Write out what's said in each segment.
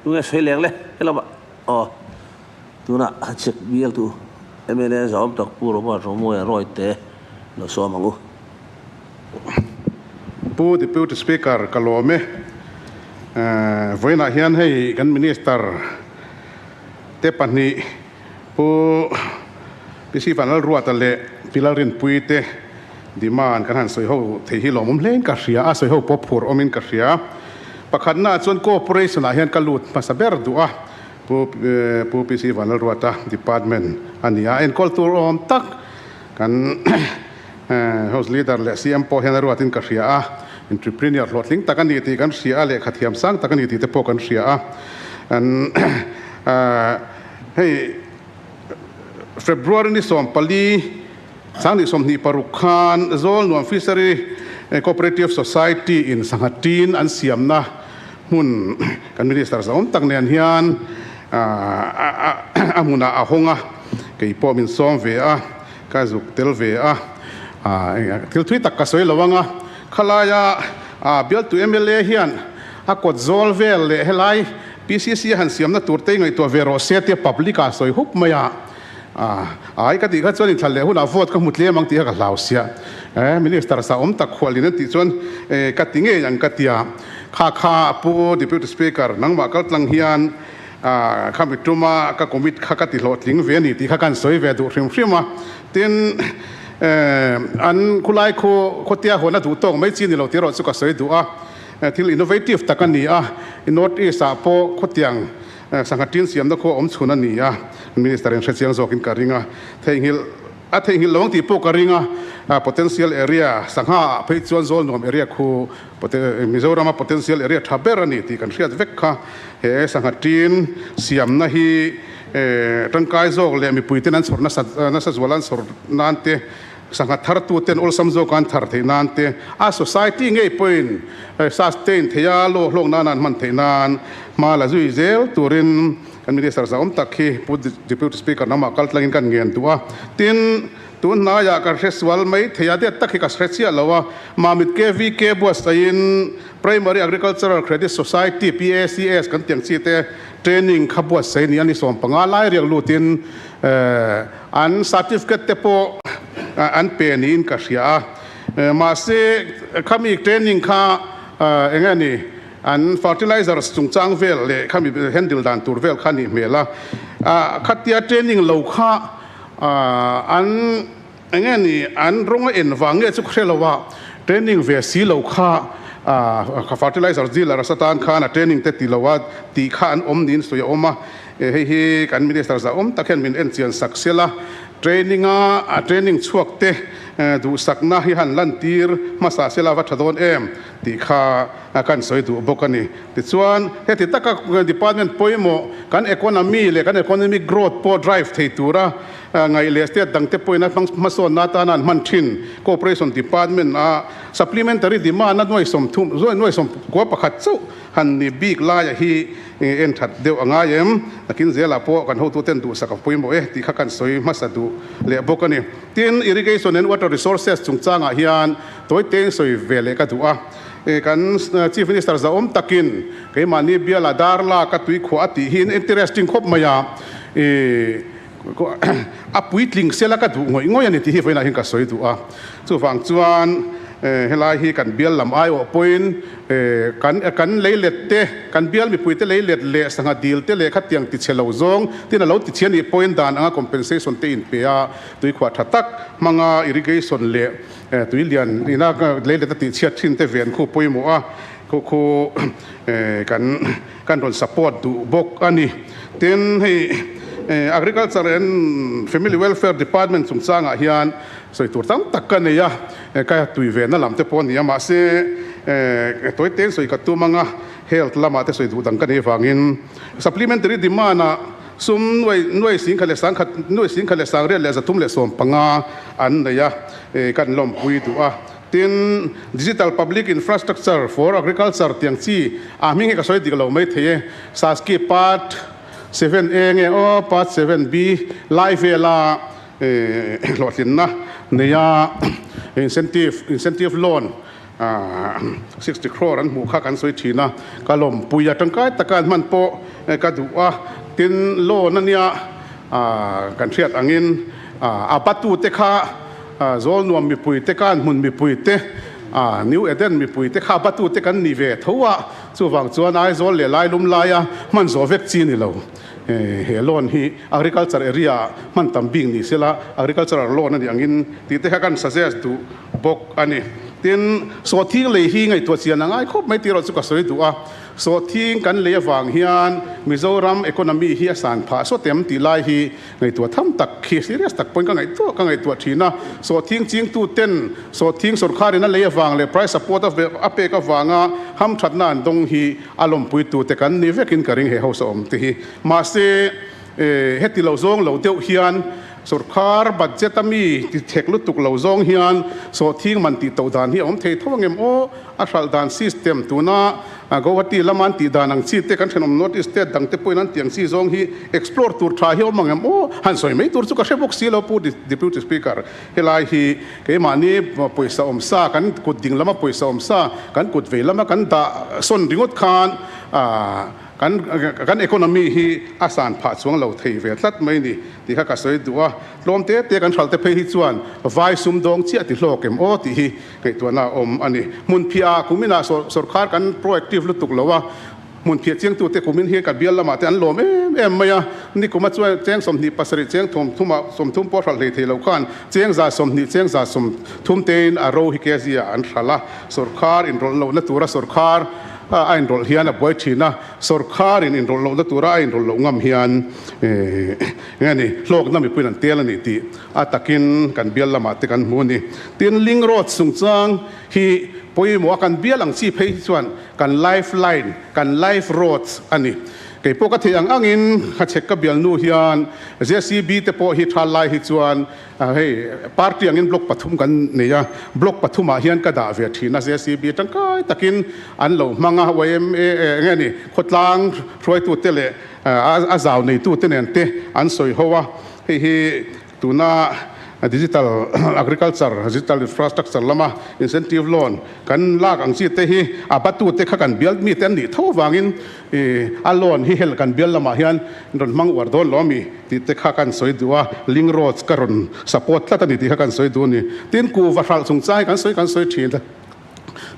Tunge sawi leng le helama aw tunah Hachhek bialtu mla zahawm tak Pu Robert Romawia Rawite lo sawm ang u. Pu Deputy Speaker ka lawm e. Vawiinah hian hei kan Minister te pahnih Pu PC Vanlalruata leh Pi Lalrinpuii te demand kan han sawi ho thei hi lawmawm hlein ka hria a, sawi ho pawh phur awmin ka hria. Pakhatnaah chuan Cooperation ah hian ka lut hmasa ber duh a, Pu Pu PC Vanlalruata department a ni a, enkawl tur awm tak kan House Leader leh CM pawh hian a ruatin ka hria a, entrepreneur hlawhtling tak a ni tih kan hria a, lehkha thiam sang tak a ni tih te pawh kan hria a. An hei February ni 14 Sangni 26 khan Zawlnuam Fishery Cooperative Society in sangha tin an siamna hmun kan Minister zahawm tak nen hian a hmunah a hawng a, kei pawh min sawm ve a, ka zuk tel ve a, thil thui tak ka sawi lo ang a, khalaia bialtu mla hian a kawt zawl vel leh helai PCC a han siamna tur te ngaihtuah ve rawh se tia public ah sawi hup mai a. Ai ka tih kha chuan inthlan leh hunah vote ka hmu tlem ang tih kha ka hlau sia. Minister sa awm tak khualin an tih chuan ka ti ngei ang ka tia. Kha kha Pu Deputy Speaker nangmah kal tlang hian kha mi tuma ka commit kha ka ti hlawhtling ve a ni tih kha kan sawi ve duh hrim hrim a. Tin, an khulai khu khawtia huan a duh tawk mai chi ni lo tih erawh chu ka sawi duh a. Thil innovative tak a ni a, North East ah pawh khawtiang Sangha tin siamna khu a awm chhun a ni a, Minister in hrechiang zawkin ka ring a, theihnghilh a theihnghilh lo ang tih pawh ka ring a, potential area sangha ah phei chuan Zawlnuam area khu Mizorama potential area tha ber a ni tih kan hriat vek kha, he sangha tin siamna hi tangkai zawk leh mipui ten an chhawr nasa nasa zual an chhawr nan te Sangha thartuten awlsam zawk an thar theih nan te, a society ngei pawhin sustain theih a, law hlawk nan an hman theih nan hma la zui zel turin kan Minister zahawm tak hi Pu Deputy Speaker lamah kal tlangin kan ngen duh a. Tin, tun hnaiah ka hre sual mai thei a, det tak hi ka hre chiah lo a, Mamit KVK buatsaihin Primary Agricultural Credit Society, PACS, kan tiang chi te training kha buatsaih ni a ni 15 lai riak lutin An certificate te pawh an pe niin ka hria a, mahse khami training kha eng nge ni an fertilizers chungchang vel leh khami handle dan tur vel kha nih hmel a, khatia training lo kha an eng nge ni an rawng a en vang nge chu ka hre lo a, training ve si lo kha fertilizer dealer a satan khan a training te ti lo a tih kha an awm niin sawi a awm a. Hei hi kan Minister zahawm tak hian min enchian sak sel a, training a training chhuak te duhsakna hi han lantir hmasa sela va tha dawn em tih kha kan sawi duh bawk a ni. Tichuan, heti taka department pawimawh kan economy leh kan economic growth pawh drive thei tura ngaih leh state dangte pawhin a hmasawnna atana an hman thin Cooperation Department a supplementary demand a nuai 30 nuai 91 chauh han ni bik laia hi en that deuh a ngai em? Nakin zelah pawh kan hotuten duhsak a pawimawh e tih kha kan sawi hmasa duh leh bawk a ni. Tin, Irrigation and Water Resources chungchangah hian tawi teng sawi ve leh ka duh a. Kan Chief Minister zahawm takin keimahni biala dar lak a tuikhuah a tih hi interesting khawp mai a, a puitling sela ka duh ngawih ngawih a ni tih hi vawiinah hian ka sawi duh a. Chuvang chuan helai hi kan bial lam aiawh pawhin kan kan leilet te, kan bial mipuite leilet leh sangha dil te leh khatiang tichhe lo zawng tin a lo tichhe anih pawhin dan anga compensation te inpe a, tuikhuah tha tak hmanga irrigation leh tui lian ina leilet a tihchhiat thin te ven khu pawimawh a, khu khu kan kan rawn support duh bawk a ni. Tin, hei Agriculture and Family Welfare Department chungchangah hian sawi tur tam tak ka nei a, ka tui ve na lam te pawh a ni a, mahse tawi teng sawi ka tum anga health lamah te sawi duh dang ka nei vangin supplementary demand ah sum nuai nuai singkhat leh sangkhat nuai singkhat leh sangriat leh 315 an nei a, kan lawmpui duh a. Tin, Digital Public Infrastructure for Agriculture tiang chi a hming hi ka sawi dik lo mai thei e. Saski Part 7A nge aw Part 7B lai vela hlawhtlinna neia incentive incentive loan 60 crore an hmuh kha kan sawi thin a, ka lawmpui a tangkai taka an hman pawh. ka duh a. Tin, loan a nia kan hriat angin a batute kha Zawlnuam mipuite kan hmun mipuite, New Eden mipuite kha batute kan ni ve tho a, chuvang chuan Aizawl leh Lailum laia hman zawh vek chi ni lo. He loan hi agriculture area ah hman tam bik ni sela agricultural loan a nih angin tih te kha kan suggest duh bawk a ni. Tin, sawhthing lei hi ngaihtuah chian a ngai khawp mai tih erawh chu ka sawi duh a. Sawhthing kan lei avang hian Mizoram economy hi a san phah sawt em tih lai hi Ngaihtuah tham tak khi serious tak pawhin ka ngaihtuah ka ngaihtuah thin a. Sawhthing chingtu ten sawhthing sawrkharin a lei avang leh price support a a pek avanga hamthatna an dawng hi a lawmpuitu te kan ni vekin ka ring he house a awm te hi. Mahse heti lo zawng lo deuh hian sawrkhar budget a mi ti thek lutuk lo zawng hian sawhthing man tih toh dan hi a awm thei tho angem aw? A hralh dan system tuna Guwahati lama an tih dan ang chi te kan thenawm North East state dang te pawhin an tih ang chi zawng hi explore tur tha hi awm ang em aw? Han sawi mai tur chu ka hre bawk si lo Pu Deputy Speaker. Helai hi keimahni pawisa awm sa kan kut ding lama pawisa awm sa kan kut vei lama kan dah sawn ringawt khan kan kan economy hi a san phah chuang lo thei ve tlat mai ni tih kha ka sawi duh a. Tlawm te te kan hralh te phei hi chuan vai sumdawng chiah ti hlawk em aw tih hi Ngaihtuahna a awm a ni. Hmunphiah kuminah sawrkhar kan proactive lutuk lo a, hmunphiah chiangtute kumin hi ka bial lamah te an lawm em em mai a. Nikuma chuan cheng 27 cheng thawmthumah 30 pawh hralh hlei thei lo khan cheng 120 cheng 130 tein a ro hi kg ah an hralh a. Sawrkhar inrawlh lohna tura sawrkhar a inrawlh hian a buai thin a, sawrkharin inrawlh lohna tura a inrawlh loh ngam hian eng nge ni hlawkna mipuiin an tel a ni tih A takin kan bial lamah te kan hmu a ni. Tin, Link Road chungchang hi pawimawh a, kan bial ang chi phei hi chuan kan life line, kan life roads a ni. Kei pawh ka theih ang angin Hachhek ka bial nu hian JCB te pawh hi tha lai hi chuan hei party angin block pathum kan nei a, block pathumah hian ka dah ve thin a, JCB tangkai takin an lo hmang a, yma eng nge ni khawtlang hruaitute leh a zau neitute nen te an sawi ho a. Hei hi tuna digital agriculture, digital infrastructure lama incentive loan kan lak ang chi te hi a batute kha kan bial mite an nih tho avangin a loan hi hel kan bial lamah hian rawn hmang uar dawn lo a mi tih te kha kan sawi duh a, link roads ka rawn support tlat a ni tih kha kan sawi duh a ni. Tin, kuhva hralh chungchang hi kan sawi kan sawi thin a.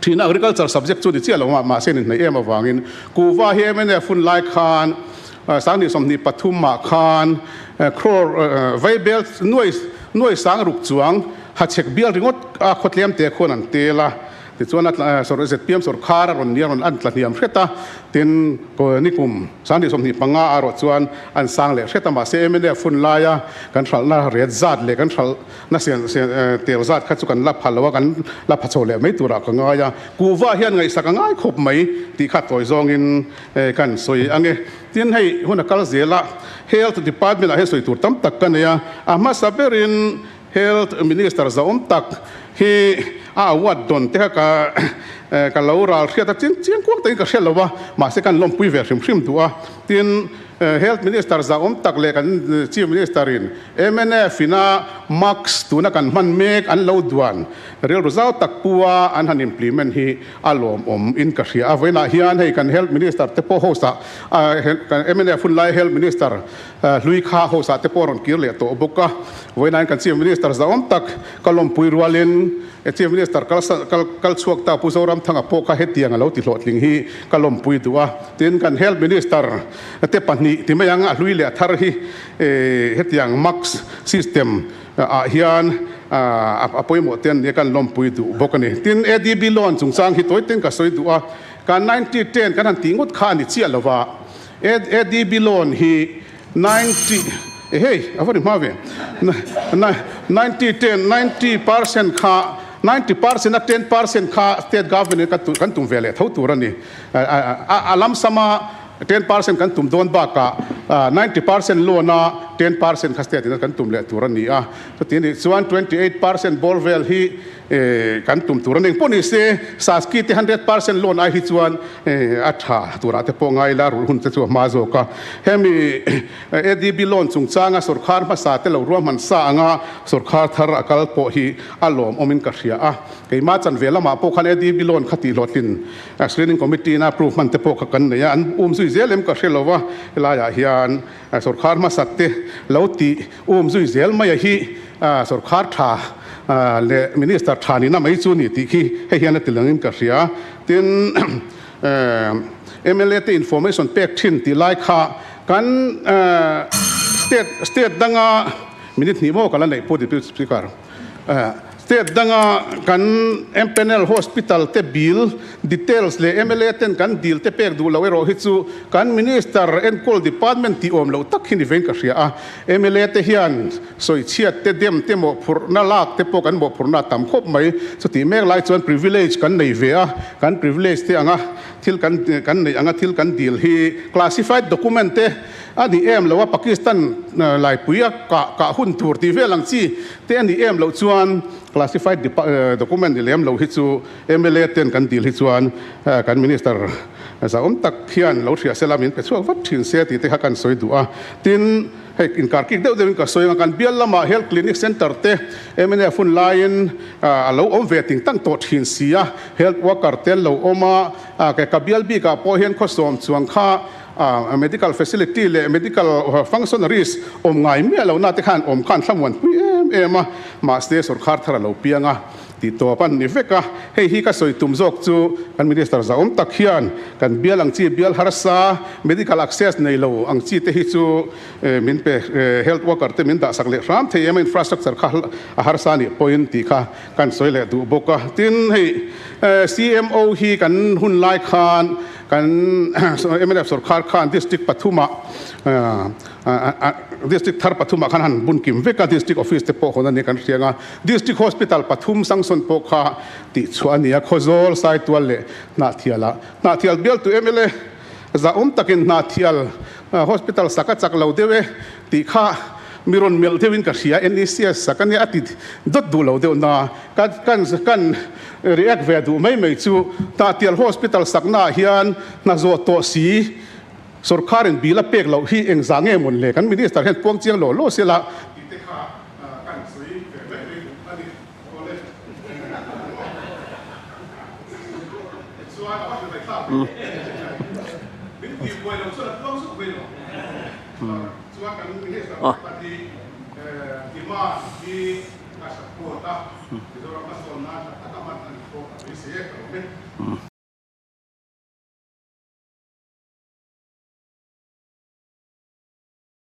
Thin agriculture subject chu ni chiah lo mah mahse ni hnaih em avangin kuhva hi mnf hun lai khan Sangni 23 ah khan crore vaibel nuai nuai sang ruk chuang hachhek bial ringawt a khawtlem te khuan an tel a. Tichuan a zpm sawrkhar a rawn nia rawn an tla hniam hret a, tin nikum 2025 ah erawh chuan an sang leh hret a, mahse mnf hun laia kan hralhna ret zat leh kan hralh na sian sian tel zat kha chu kan la pha lo a, kan la pha chho leh mai turah ka ngai a, kuhva hian ngaihsak a ngai khawp mai tih kha tawi zawngin kan sawi ang e. Tin hei hun a kal zel a, Health Department ah hian sawi tur tam tak ka nei a, a hmasa berin Health Minister zahawm tak hi a award dawn te kha ka ka lo ral hriat a, chiang chiang kuang takin ka hriat lo a, mahse kan lawmpui ve hrim hrim duh a. Tin, Health Minister zahawm tak leh kan Chief Minister in mnf ina mask tuna kan hman mek an lo duan rilru zau tak pu a an han implement hi a lawmawm in ka hria a. Vawiinah hian hei kan Health Minister te pawh host ah kan mnf hun lai Health Minister hlui kha host ah te pawh a rawn kir leh tawh bawk a. Vawiinah hian kan Chief Minister zahawm tak ka lawmpui rualin Chief Minister kal kal chhuak ta Pu Zoramthanga pawh kha hetiang a lo ti hlawhtling hi ka lawmpui duh a. Tin, kan Health Minister te pahnih ti mai ang a hlui leh a thar hi hetiang mask system ah hian a pawimawh te an nia kan lawmpui duh bawk a ni. Tin, ADB loan chungchang hi tawi ten ka sawi duh a, kan 90 ten kan han tih ngawt kha a ni chiah lo va, ADB loan hi 90 ehei a va ri hma ve, 90 ten 90% kha 90% a 10% kha state government in kan tum ve leh tho tur a ni. A lam sama 10% kan tum dawn bakah 90% loan a 10% kha state in kan tum leh tur a ni a. Chuti anih chuan 28% bawr vel hi kan tum tur a ni. Engpawh ni se Saski te 100% loan ai hi chuan a tha turah te pawh ngai ila rulh hun te chu a hma zawk a. Hemi ADB loan chungchanga sawrkhar hmasa te lo ruahman sa anga sawrkhar thar a kal pawh hi a lawmawmin ka hria a. Keimah chanve lamah pawh khan ADB loan kha tihhlawhtlin Screening Committee ina approve hman te pawh kha kan nei a, an um zui zel em ka hre lo va, helaiah hian sawrkhar hmasat te lo tih um zui zel mai a hi sawrkhar tha leh Minister tha nihna mai chu ni tih khi hei hian a ti langin ka hria. Tin, mla te information pek thin tih lai kha kan state state danga minute hnih maw ka la neih Pu Deputy Speaker. State danga kan empanel hospital te bill details leh mla ten kan dil te pek duh loh erawh hi chu kan minister enkawl department tih awm loh tak hi ni vein ka hria a. Mla te hian sawichhiat te dem te mawhphurhna lak te pawh kan mawhphurhna a tam khawp mai. Chutih mek lai chuan privilege kan nei ve a, kan privilege te anga thil kan kan neih anga thil kan dil hi classified document te a ni em lo a, Pakistan laipui a kah kah hun tur tih vel ang chi te a nih em loh chuan classified document ni lem lo hi chu mla ten kan dil hi chuan kan minister zahawm tak hian lo hria sela min pe chhuak vat thin se tih te kha kan sawi duh a. Tin, hei inkar kik deuh deuhin ka sawi ang a, kan bial lamah health clinic center te mnf hun laiin a lo awm ve ting tang tawh thin si a, health worker te an lo awm a, ka bial bikah pawh hian khawsawm chuang kha Medical facility leh medical functionaries awm ngai miah lohna te khan awm khan thlamuan pui em em a, mahse sawrkhar thar a lo piang a tih tawp a ni vek a. Hei hi ka sawi tum zawk chu kan Minister zahawm tak hian kan bial ang chi bial harsa medical access nei lo ang chi te hi chu min pe health worker te min dahsak leh hram thei em a, infrastructure kha a harsa nih pawhin tih kha kan sawi leh duh bawk a. Tin, hei CMO hi kan hun lai khan Kan mnf sorkar khan district pathumah district thar pathumah khan han bun kim vek a, district office te pawh hawn a ni kan hriang a, district hospital pathum sanction pawh kha tih chhuah a ni a, Khawzawl, Saitual leh Hnahthialah. Hnahthial bialtu mla zahawm takin Hnahthial hospital sak a chak lo deuh e tih kha mi rawn melh deuhin ka hria, NECS sak a nia a ti dawt duh lo deuh na. Kan kan react ve duh mai mai chu Hnahtial Hospital saknaah hian hna zawh tawh si sorkarin bill a pek loh hi engzah nge mawn le kan Minister hian puang chiang lo lo sela tih te kha kan sawi ve mai mai duh a ni. Awle. Chuan a va hrilh mai thlak ve. Min tih buai lo chuan a puang zuk mai lo. Chuan kan Minister pakhat hi demand hi